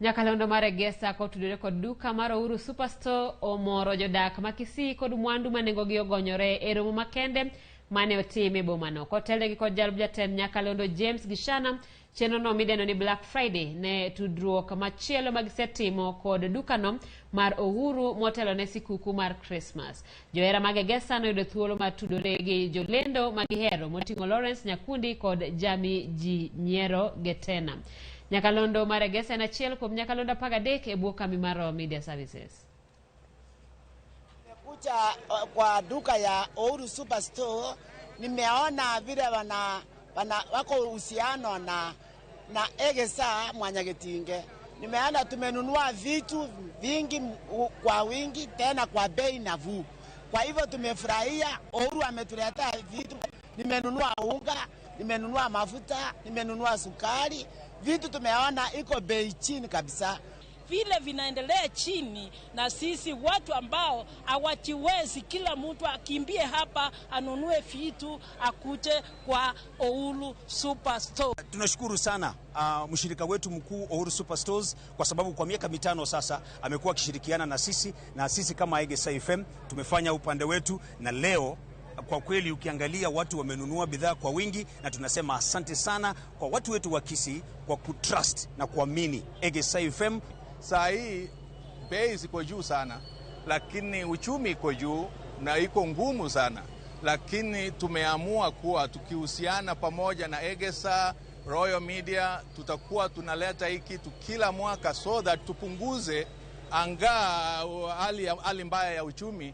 Nyakalondo mar Egesa kotudore kod duka mar Uhuru Superstore omoro jodak ma Kisii kod mwandu ma nengogi ogonyore e romo makende mane otim e bomano. Kotelnegi kod jalup jatend Nyakalondo James Gishana, chenrono midendo ni Black Friday ne tudruok machielo ma gisetimo kod dukano mar Uhuru motelo ne sikuku mar Christmas. Johera mag Egesa noyudo thuolo mar tudore gi jolendo ma gihero moting'o Lawrence Nyakundi kod Jami Ji Nyiero Getena. Nyakalondo mar Egesa en achiel kuom nyakalondo 13 e bwo kambi mar Royal Media Services. Nimekuja kwa duka ya Uhuru Superstore, nimeona vile wana wako uhusiano na Egesa Mwanyagetinge. Nimeona tumenunua vitu vingi kwa wingi tena kwa bei nafuu. Kwa hivyo tumefurahia, Uhuru ametuletea vitu. Nimenunua unga, nimenunua mafuta, nimenunua sukari, vitu tumeona iko bei chini kabisa. Vile vinaendelea chini, na sisi watu ambao hawajiwezi, kila mtu akimbie hapa anunue vitu akuje kwa Uhuru Superstore. Tunashukuru sana mshirika wetu mkuu Uhuru Superstores kwa sababu kwa miaka 5 sasa amekuwa akishirikiana na sisi, na sisi kama Egesa FM tumefanya upande wetu, na leo kwa kweli ukiangalia watu wamenunua bidhaa kwa wingi, na tunasema asante sana kwa watu wetu wa Kisii kwa kutrust na kuamini Egesa FM. Saa hii bei ziko juu sana, lakini uchumi iko juu na iko ngumu sana, lakini tumeamua kuwa tukihusiana pamoja na Egesa, Royal Media, tutakuwa tunaleta hii kitu kila mwaka so that tupunguze angaa hali mbaya ya uchumi.